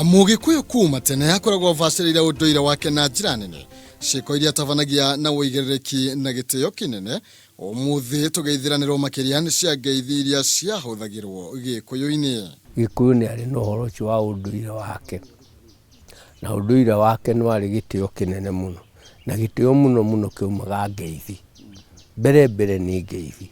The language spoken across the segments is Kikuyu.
Mũgĩkũyũ kuma tene akoragwo abacĩrĩire ũndũire wake na njĩra nene, ciĩko iria atabanagia na ũigĩrĩrĩki na gĩtĩo kĩnene. Ũmũthĩ tũgeithiranĩrwo makĩria nĩ cia ngeithi iria ciahũthagĩrwo Gĩkũyũ-inĩ. Gĩkũyũ nĩ arĩ na ũhoro ũcio wa ũndũire wake, na ũndũire wake nĩ warĩ gĩtĩo kĩnene mũno, na gĩtĩo mũno mũno kĩaumaga ngeithi. Mbere mbere nĩ ngeithi.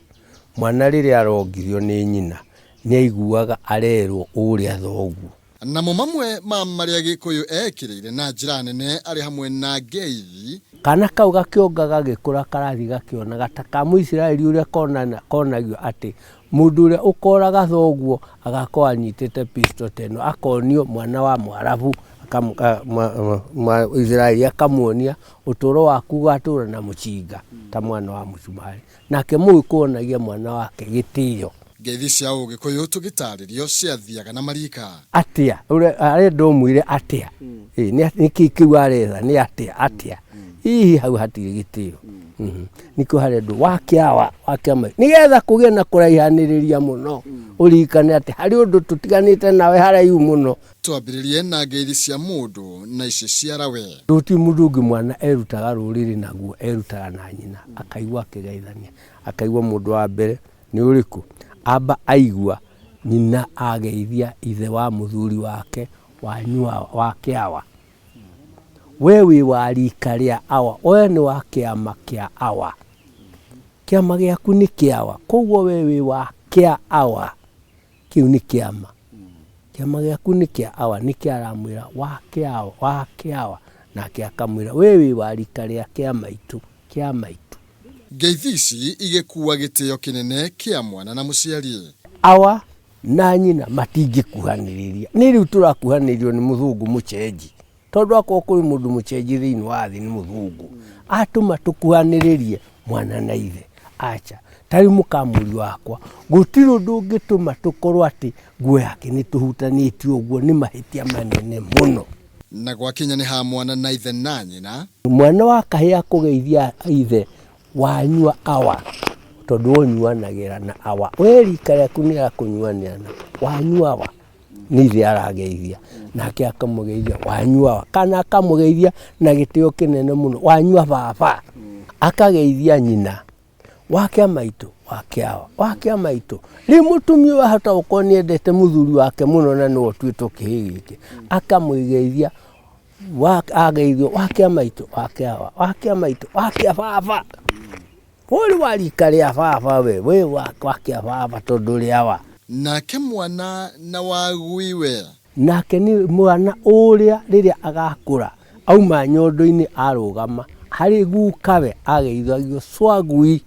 Mwana rĩrĩa arongithio nĩ nyina, nĩ aiguaga arerwo ũrĩa thoguo. Namo mamwe ma marĩa Gĩkũyũ eekĩrĩire na njĩra nene arĩ hamwe na ngeithi. Kana kau gakĩonga gagĩkũra karathiĩ gakĩonaga ta ka Mũisiraeli ũrĩa konagio atĩ mũndũ ũrĩa ũkoraga thoguo agakorwo anyitĩte pistol ta ĩno, akonio mwana wa Mũarabu, Mũisiraeli akamuonia ũtũro waku ũgatũra na mũcinga ta mwana wa mũcumarĩ. Nake Mũgĩkũyũ onagia mwana wake gĩtĩo. Ngeithi cia Ũgĩkũyũ tũgĩtarĩrio ciathiaga na marika. Atĩa? Ũrĩa arenda ũmwĩre atĩa? Ĩ, nĩ nĩkĩ kĩu aretha nĩ atĩa atĩa? Hihi hau hatirĩ gĩtĩo. Nĩkĩo harendwo wakĩawa wakĩama nĩgetha kũgĩe na kũraihanĩrĩria mũno ũririkane atĩ harĩ ũndũ tũtiganĩte nawe haraihu mũno. Twambĩrĩrie na ngeithi cia mũndũ na ici ciarawe. Gũtirĩ mũndũ ũngĩ mwana erutaga rũrĩrĩ naguo, erutaga na nyina, akaigua akĩgeithania, akaigua mũndũ wa mbere nĩ ũrĩkũ, amba aigua nyina ageithia ithe wa mũthuri wake wanyua wa kĩawa, we wĩ wa rika rĩa awa, we nĩ wa kĩama kĩa awa, kĩama gĩaku nĩ kĩawa, koguo we wĩ wa kĩa awa, kĩu nĩ kĩama. Kĩama gĩaku nĩ kĩa awa, nĩkĩo aramwĩra wa kĩawa, wa kĩawa, nake akamwĩra we wĩ wa rika rĩa kĩa maitũ, kĩa maitũ. Ngeithi ici igĩkua gĩtĩo kĩnene kĩa mwana na mũciari. Awa na nyina matingĩkuhanĩrĩria. Nĩ rĩu tũrakuhanĩrĩrio nĩ mũthũngũ mũcenji. Tondũ akorwo kũrĩ mũndũ mũcenji thĩinĩ wa thĩ nĩ mũthũngũ. Atũma tũkuhanĩrĩrie mwana na ithe. Aca. Ta rĩu mũkamũriũ wakwa, gũtirĩ ũndũ ũngĩtũma tũkorwo atĩ nguo yake nĩ tũhutanĩtie ũguo, nĩ mahĩtia manene mũno. Na gwakinya nĩ ha mwana na ithe na nyina. Mwana wa kahĩĩ akũgeithia ithe wanyua awa, tondũ we ũnyuanagĩra na awa. We rika rĩaku nĩ rĩa kũnyuanĩra na wanyua awa, nĩ ithe arageithia. Nake akamũgeithia wanyua awa, kana akamũgeithia na gĩtĩo kĩnene mũno, wanyua baba. Akageithia nyina. Wakĩa maitũ, wakĩa awa, wakĩa maitũ. Rĩu mũtumia ũyũ ahota gũkorwo nĩ endete mũthuri wake mũno na nĩwe ũtuĩtwo kĩhĩĩ gĩkĩ, akamũgeithia, ageithio wakĩa maitũ, wakĩa awa, wakĩa maitũ, wakĩa baba. Ũrĩ wa rika rĩa baba we, we wakĩa baba tondũ ũrĩ awa. Nake mwana na wagui we. Nake nĩ mwana ũrĩa rĩrĩa agakũra auma nyondo-inĩ arũgama harĩ gukawe ageithagio cwagui,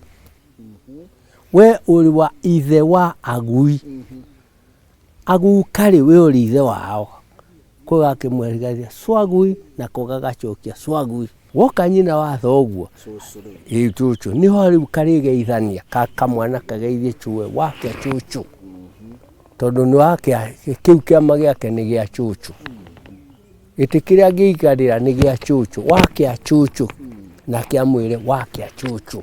we ũrĩ wa ithe wa agui, aguka-rĩ we ũrĩ ithe wao, kũu gakĩmwĩra cwagui nako gagacokia cwagui. Woka nyina wa thoguo ĩ cũcũ nĩho rĩu karĩgeithania kamwana kageithie cũwe wake cũcũ. Tondũ nĩ wake kĩu kĩama gĩake nĩ gĩa cũcũ. Gĩtĩ kĩrĩa angĩikarĩra nĩ gĩa cũcũ, wakĩa cũcũ, nake amwĩre wakĩa cũcũ,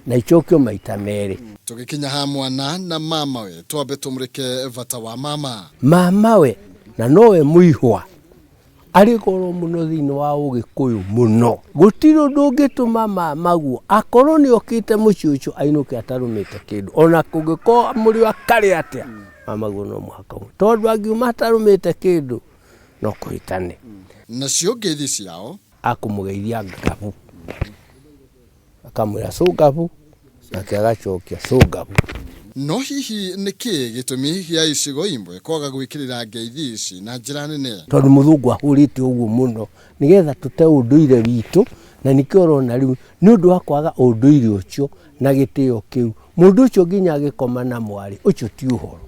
na icokio maita merĩ. Tũgĩkinya ha mwana na mamawe, twambe tũmũrĩke bata wa mama. Mamawe na nowe mũihwa. Arĩ goro mũno thĩinĩ wa ũgĩkũyũ mũno. Gũtirĩ ũndũ ũngĩtũma mamaguo akorwo nĩ okĩte mũciĩ ũcio ainũke atarũmĩte kĩndũ. Ona kũngĩkorwo mũrĩ akarĩ atĩa, mamaguo no mũhaka aume. Tondũ angiuma atarũmĩte kĩndũ, no kũhĩtane. Nacio ngeithi ciao. Akũmũgeithia ngabu. Akamwĩra cũngabu, nake agacokia cũngabu. No hihi nĩ kĩĩ gĩtũmi gĩa icigo imwe kwaga gwĩkĩrĩra ngeithi ici na njĩra nene? Tondũ mũthũngũ ahũrĩte ũguo mũno nĩgetha tũte ũndũire witũ, na nĩkĩo ũrona rĩu nĩ ũndũ wa kwaga ũndũire ũcio na gĩtĩo kĩu, mũndũ ũcio nginya agĩkoma na mwarĩ, ũcio ti ũhoro,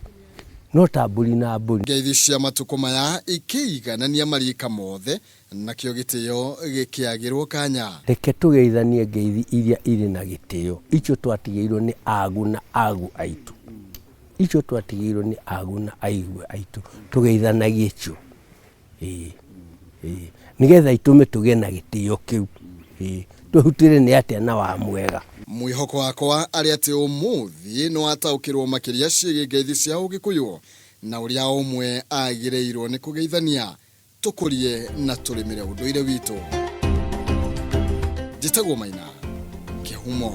no ta mbũri na mbũri. Ngeithi cia matukũ maya ikĩiganania mariika mothe Nakĩo gĩtĩo gĩkĩagĩrwo kanya. Reke tũgeithanie ngeithi iria irĩ na gĩtĩo, icio twatigĩirwo nĩ agu na agu aitũ. Icio twatigĩirwo nĩ agu na aigue aitũ, tũgeithanagie cio. Ĩĩ, ĩĩ, nĩgetha itũme tũgĩe na gĩtĩo kĩu. Ĩĩ, twĩhutĩre nĩ atĩa na wa mwega. Mwĩhoko wakwa arĩ atĩ ũmũthĩ nĩwataũkĩrwo makĩria ciĩgiĩ ngeithi cia Ũgĩkũyũ na ũrĩa o ũmwe agĩrĩirwo nĩ kũgeithania. Tũkũrie na tũrĩmĩre ũndũire witũ. Njĩtagwo Maina Kĩhumo.